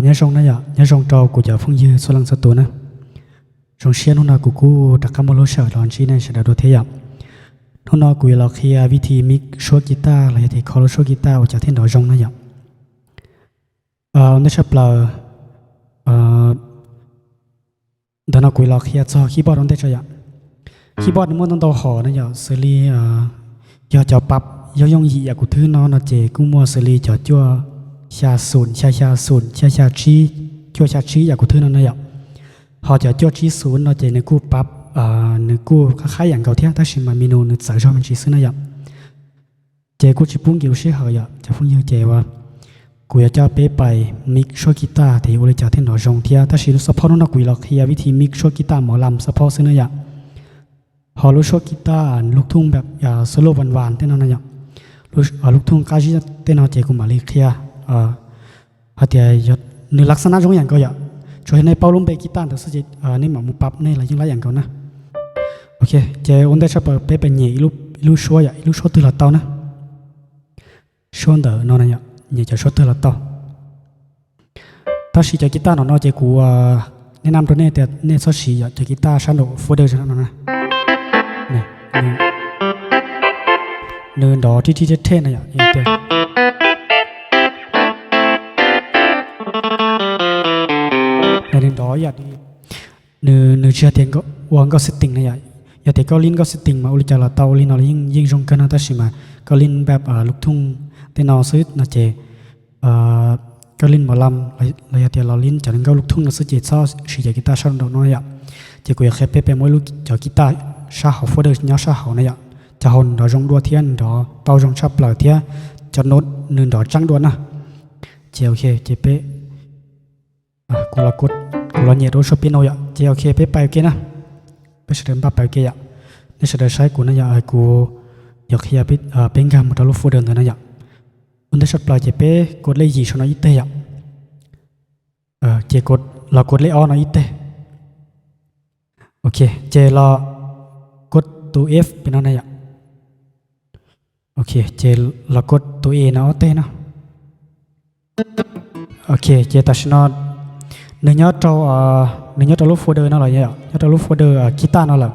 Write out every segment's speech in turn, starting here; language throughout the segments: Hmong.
Nyob zoo na yom, nyob zoo rau kuv cov phooj ywg txhua leej txhua tus na. Zoo siab hnub no kuv kuj rov qab muaj lub sij hawm los ntsib nej sawv daws dua thiab yom. Hnub no kuv yuav los qhia vib thi mix suab kitaj los yog tias kho lub suab kitaj ua cas thiaj nrov zoo na yom. Ua ntej tshaj plaws, ntawm no kuv yuav los qhia txog keyboard ua ntej tso yom. Keyboard nws muaj ntau ntau hom na yom, xws li yog cov pab yooj yooj yim yam kuv thwb no no ces kuj muaj xws li cov cuaj xya xoom, xya xya xoom, xya xya tsib, cuaj xya tsib yam kuv thwb no na yom. Ho cov cuaj tsib xoom no ces nws kuj pab, nws kuj qab qhaib yam nkaus thiab tab sis mas menu nws txawv zog me ntsis xwb na yom. Ces kuj tsis pub nkim lub sij hawm yom cov phooj ywg, ces kuv yuav coj peb pais mix suab kitaj tias yuav ua li cas thiaj nrov zoo thiab, tab sis lub xab phob hnub no kuv yuav los qhia vib thi mix suab kitaj mov lam xab phob xwb na yom. Ho lub suab kitaj lub thooj solo vas vas tej no na yom, lub thooj qab zib tej no ces kuv mam li qhia hais tias nws lav xab nab zoo yam nkaus yom. Tsuas yog nej paub lub npe kitaj ntawd xwb ces nej mam mus pab nej los yeej laib yam nkaus na. Ok, ces ua ntej tshaj plaws peb pais nyem ib lub suab yom, ib lub suab twg los tau na. Suab ntawm no na yom, nyem cov suab twg los tau. Tab sis cov kitaj no no ces kuv nej nam rau nej tias nej txhob siv yom, cov kitaj sab nraum folder no na. Nws nrov rib rib thej thej na yom. Nws nrov ib yam li, nws tsis yog tias ua nkauj setting na yom. Yog tias koj lib nkauj setting mas ua li cas los tau, ua li no los yeej zoo kawg no, tab sis mas koj lib npab lub thooj tej no xwb no ces koj lib mov lam los yog tias los lib cov nkauj lub thooj no xwb ces txhob siv cov kitaj sab nraum no yom. Ces kuv yuav qhia peb pem muab ib lub cov kitaj sab hauv folder nyob sab hauv na yom. Cov hauv nws nrov zoo dua thiab nws nrov tau zoo tshaj plaws thiab cov note nws nrov tseeb dua na. Ces ok, ces peb, kuv los nyem rau lub suab piano yom. Ces ok, peb pais ua ke na. Peb sawv daws npaj pais ua ke yom. Nej sawv daws saib kuv na yom, kuv yuav qhia peb nkag mus rau lub folder ntawd na yom. Ua ntej tshaj plaws ces peb kov lej yim saum no ib teg yom. Ces los kov lej ob no ib teg. Ok, ces los kov tus F pem no na yom. Ok, ces los kov tus E no ob teg no. Ok, ces tam sim no nws nyob rau, nws nyob rau lub folder no lawm yom, nyob rau lub folder kitaj no lawm.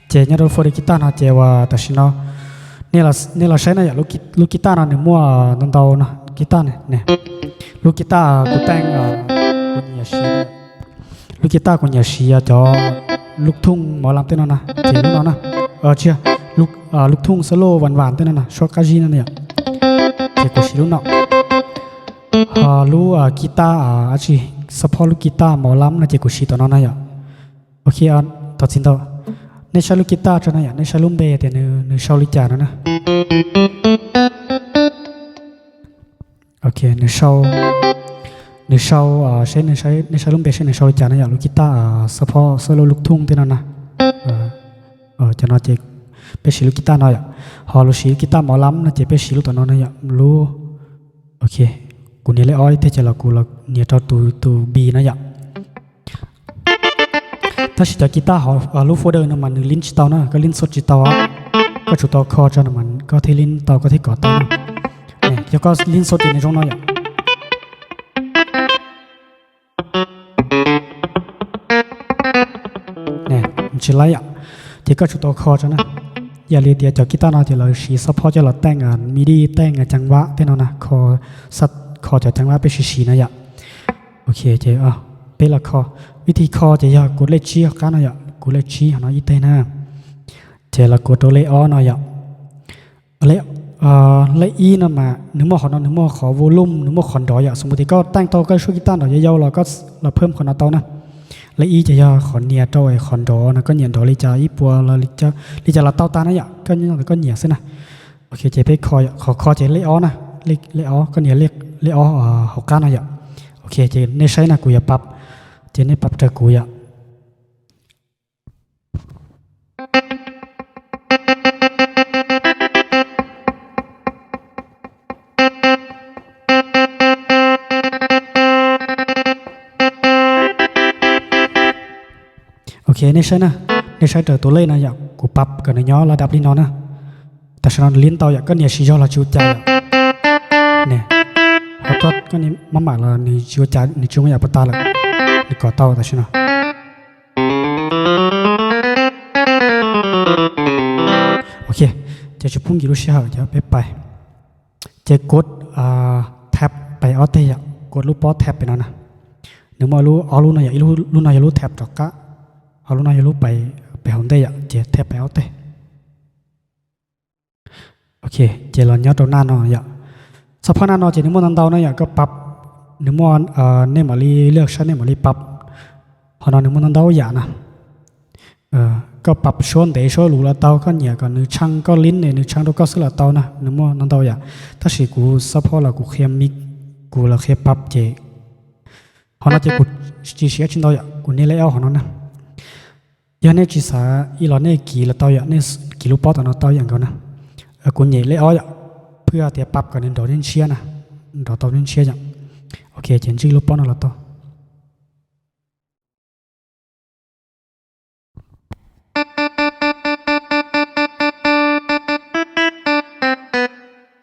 Ces nyob rau lub folder kitaj no ces uas tam sim no nej los saib na yom, lub kitaj no nws muaj ntau ntau no, kitaj ne, lub kitaj kuv teej, kuv nyiam siv, lub kitaj kuv nyiam siv cov lub thooj mov lam tej no na, ces lub no na, tsis yog, lub thooj solo vas vas tej no na, suab qab zib no na yom. Ces kuv siv lub no. Ho lub kitaj, tsis, xab phob lub kitaj mov lam no ces kuv siv tom no na yom. Ok, thov txim ntau. Nej saib lub kitaj tso na yom, nej saib lub npe tias nws sau li cas no na. Ok, nws sau, nws sau, seb, nej saib lub npe seb nws sau li cas na yom, lub kitaj xab phob solo lub thooj tej no na. Cov no ces peb siv lub kitaj no yom. Ho lub siv lub kitaj mov lam no ces peb siv lub tom no na yom, lub, ok, kuv nias lej ob ib teg ces los kuv los nias rau tus, tus B no yom. Tab sis cov kitaj hauv lub folder no mas nws lib tsis tau na, koj lib xov tsis tau, koj tsum tau kho tso no mas koj thiaj lib tau, koj thiaj kov tau na. Yog koj lib xov ces nws zoo no yom. Tsis laib yom, ces koj tsum tau kho tso na. Yam li tias cov kitaj no ces lawv siv xab phob coj los teej midi, teej ceev vab tej no na, kho, kho cov ceev vab peb siv siv na yom. Ok, ces peb los kho. Vib thib kho ces yog kuv lej tsib hauv qab no yom, kuv lej tsib hauv no ib teg na. Ces los kuv rau lej ob no yom. Lej ib no mas nws muaj qhov no, nws muaj qhov volume, nws muaj qhov nrov yom. Xws li tias koj teej tau koj suab kitaj nrov yau yau los koj los phawm qhov no tau na. Lej ib ces yog qhov nias rau qhov nrov no, koj nyiam nrov li cas ib puas li cas los tau tag na yom, koj nyob ntawd koj nyiam xwb na. Ok, ces peb kho, qhov kho ces lej ob na, lej ob, koj nias lej ob hauv qab no yom. Ok, ces nej saib na, kuv yuav pab, ces nej pab raws kuv yom. Ok, nej saib na, nej saib raws tus lej no yom, kuv pab kom nws nyob laj dab li no na. Tam sim no nws lib tau yom, koj nias siv zog los tsis ua cas yom. koj, koj nias maj mam los nws tsis ua cas, nws tsis ua yam puas tag lawm, nws kom tau tam sim no. Ok, ces tsis pub nkim lub sij hawm, ces peb pais. Ces kuv thab pais ob teg yom, kuv lub pob thab pem no na. Nws muaj lub, ob lub no yom, ib lub, lub no yog lub thab rov qab, ho lub no yog lub pais, pais hauv ntej yom, ces thab pais ob teg. Ok, ces los nyob rau naj no yom. Xab phab naj no ces nws muaj ntau ntau no yom, koj pab, nws muaj, nej mam li lwaj saib, nej mam li pab. Qhov no nws muaj ntau ntau yam na. Koj pab suab ntev suab luv los tau, koj nyiam kom nws tshee koj lib ne nws tshee rau koj xwb los tau na, nws muaj ntau ntau yam. Tab sis kuv xab phab los kuv qhia mix, kuv los qhia pab ces qhov no ces kuv tsis siv tsis ntau yom, kuv nias lej ob qhov no na. Yog nej tsis xav ib los nej kiv los tau yom, nej kiv lub pob tom no tau yam nkaus na. Kuv nyem lej ob yom, phwj tias pab kom nws nrov ntshiab na, nrov tau ntshiab yom. Ok, ces ntsij lub pob no los tau.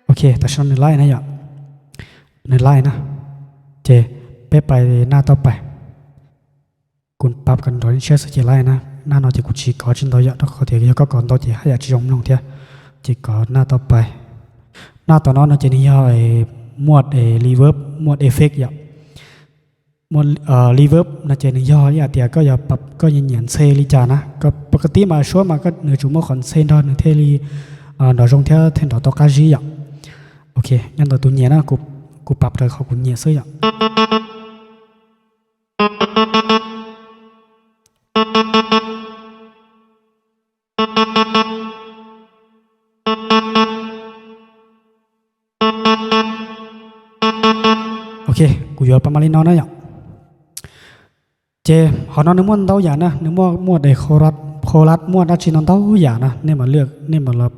Ok, tam sim no nws laij na yom, nws laij na. Ces peb pais naj tau pais. Kuv pab kom nrov ntshiab xwb ces laij na. Naj no ces kuv tsis kov tsis ntau yom, rau qhov tias yog koj kov ntau ces haj yam tsis zoo mloog thiab. Ces kov naj tau pais. Naj tom no no ces nws yog muaj reverb, muaj effect yom. Muaj reverb no ces nws yog ib yam tias koj yog, koj nyiam ntxhe li cas na, koj pov ka tib mas suab mas nws tsuas muaj qhov ntxhe nrog nws thiaj li nrov zoo thiab thiaj nrov tau qab zib yom. Ok, nyob ntawm tus nyiam na, kuv pab raws qhov kuv nyiam xwb yom. Ok, kuv yuav pab mam li no na yom. Ces qhov no nws muaj ntau yam na, nws muaj, muaj de chorus, muaj dab tsi no ntau yam na, nej mam, nej mam los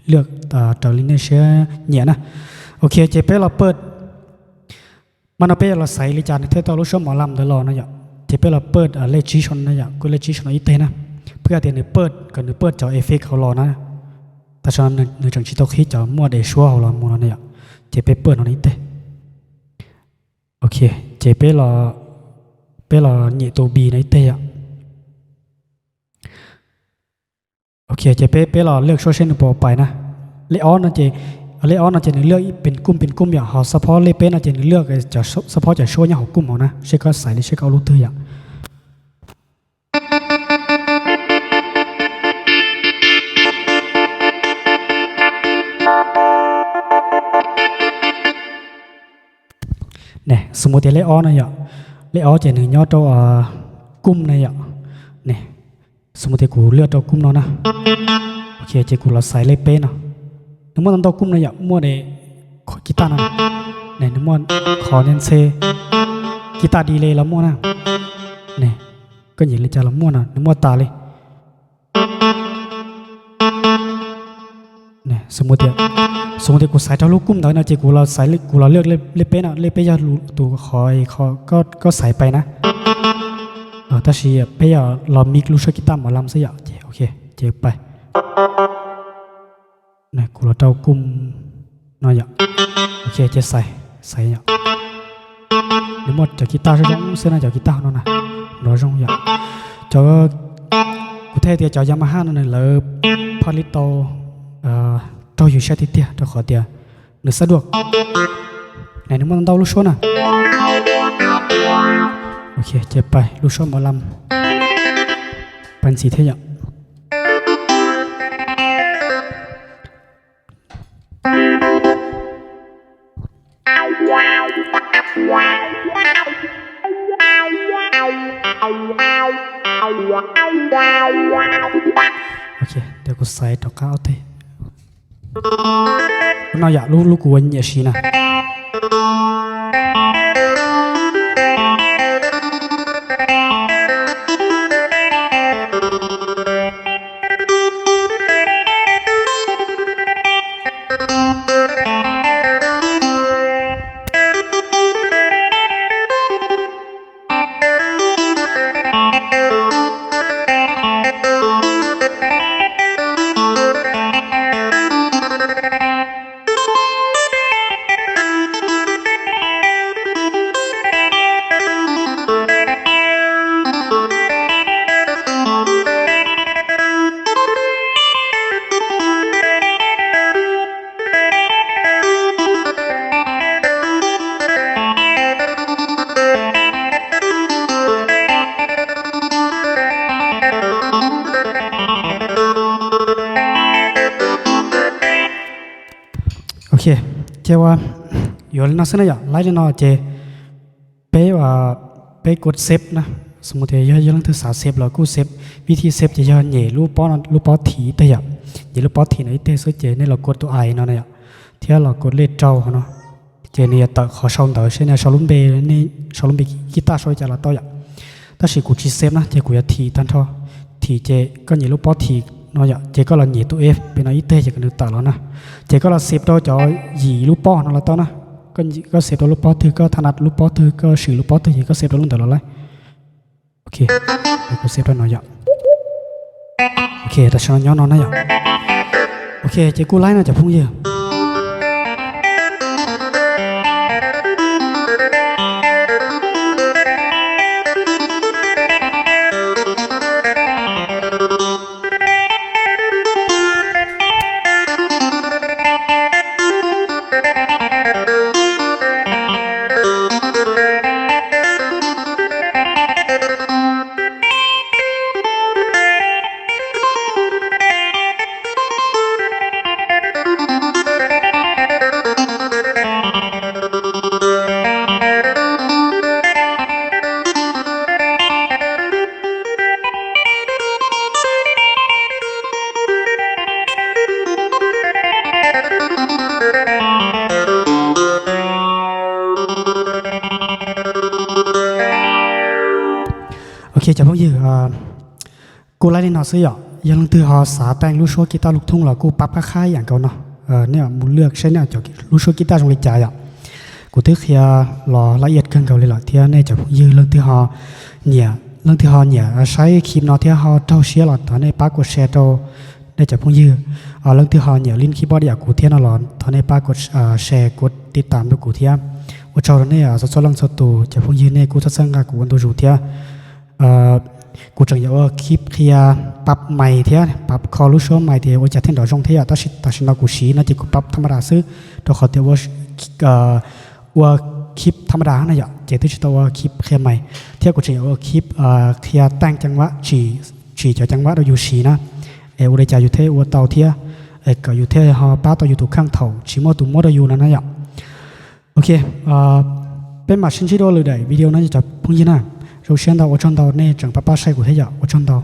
lwaj raws li nej siab nyiam na. Ok, ces peb los pab, mas no peb yuav los xaiv li cas nws thiaj tau lub suab mov lam ntawd los no yom. Ces peb los pab lej tsib saum no yom, kuj lej tsib saum no ib teg na. Phwj tias nws pab kom nws pab cov effect hauv los na. Tam sim no nws tseem tsis tau qhib cov muaj de suab hauv los mus no na yom. Ces peb pab no ib teg. Ok, ces peb los, peb los nyem tus B no ib teg yom. Ok, ces peb, peb los lwaj suab seb nws puas pais na. Lej ob no ces, lej ob no ces nws lwaj pes kuj pes kuj yom, ho xab phob lej peb no ces nws lwaj xab phob cov suab nyob hauv kuj hauv na, seb koj xaiv li seb koj ua lub twg yom. Ne, xws mus tias lej ob no yom, lej ob ces nws nyob rau kuj na yom. Ne, xws mus tias kuv lwaj rau kuj no na. Ok, ces kuv los xaiv lej peb no. Nws muaj ntau ntau kuj no yom, muaj de kis tas no, ne nws muaj qhov ntxhe, kis tas di li los muaj na. Ne, koj nyiam li cas los muaj no, nws muaj tas li. Xws mus tias, xws mus tias kuv xaiv rau lub kuj ntawd no ces kuv los xaiv, kuv los lwaj lej peb no, lej peb yog tus qhov koj xaiv pais na. Tab sis peb yog los mix lub suab kis tas mov lam xwb yom, ces ok, ces pais. Kuv los rau kuj no yom. Ok, ces xaiv, xaiv yom. Nws muaj cov kis tas zoo zoo xwb na, cov kis tas no na, nrov zoo yom. Cov, kuv thiaj tias cov Yamaha no nws lawv phaj lib tau raug yus siab tiag tiag rau qhov tias nws xab duaj. Ne nws muaj ntau lub suab na. Ok, ces pais lub suab mov lam, pais ntxiv thiab yom. Ok, tes kuv xaiv rov qab ob teg. Lub no yom, lub, lub kuv ua nyiam siv na. Ces ua yuav li no xwb na yom, laib li no ces peb, peb kuv save na. Xws li tias yog, yog leej twg xav save los kuj save, vib thib save ces yog nyem lub pob thim ib teg yom, nyem lub pob thim no ib teg xwb ces nej los kuv tus ai no na yom, thiab los kuv lej rau hauv no, ces nws yuav tawm qhov sau ntawv seb nej sau lub npe, nej sau lub npe kib taj sau li cas los tau yom. Tab sis kuv tsis save na ces kuv yuav thim tag nrho. Thim ces koj nyem lub pob thim no yom, ces koj los nyem tus F pem no ib teg ces kom nws tawm los na. Ces koj los save rau cov yim lub pob no los tau na. Koj save rau lub pob twg, koj tha na lub pob twg, koj swm lub pob twg ces koj save rau lub ntawd los laib. Ok, kuv save rau no yom. Ok, tam sim no nyob no na yom. Ok, ces kuj laib no cov phooj ywg. Ok cov phooj ywg, kuj laib li no xwb yom. Yog leej twg ho xav teej lub suab kib taj lug thooj los kuj pab qab qhab ib yam nkaus no. Nej mus lwaj saib nej cov lub suab kib taj zoo li cas yom. Kuv twb qhia los laj iab kawg nkaus li lawm thiab nej cov phooj ywg leej twg ho nyiam, leej twg ho nyiam saib clip no thiab ho raug siab los thov nej pab kuv share rau nej cov phooj ywg. Leej twg ho nyiam lib kib pob diam kuv thiab no los thov nej pab kuv share kuv tiv tam rau kuv thiab. Ua tsaug rau nej txhua txhua leej txhua tus cov phooj ywg nej kuj txhawb txhawb nqa kuv ua ntu zus thiab. Kuv tseem yuav ua clip qhia pab mais thiab pab kho lub suab mais tias ua cas thiaj nrov zoo thiab yom, tab sis tam sim no kuv siv no ces kuv pab tham ma das xwb, rau qhov tias ua clip tham ma das na yom, ces twb tsis tau ua clip qhia mais. Thiab kuv tseem yuav ua clip qhia teej ceev vab, tsim cov ceev vab rau yus siv na, es ua li cas yus thiaj ua tau thiab, es kom yus thiaj ho pab tau yus tus kheej thaum tsis muaj tus muab rau yus no na yom. Ok, peb mam sib ntsib dua lwm daim video no cov phooj ywg na. Zoo siab ntau, ua tsaug ntau nej tseem pab pab saib kuv thiab yom, ua tsaug ntau.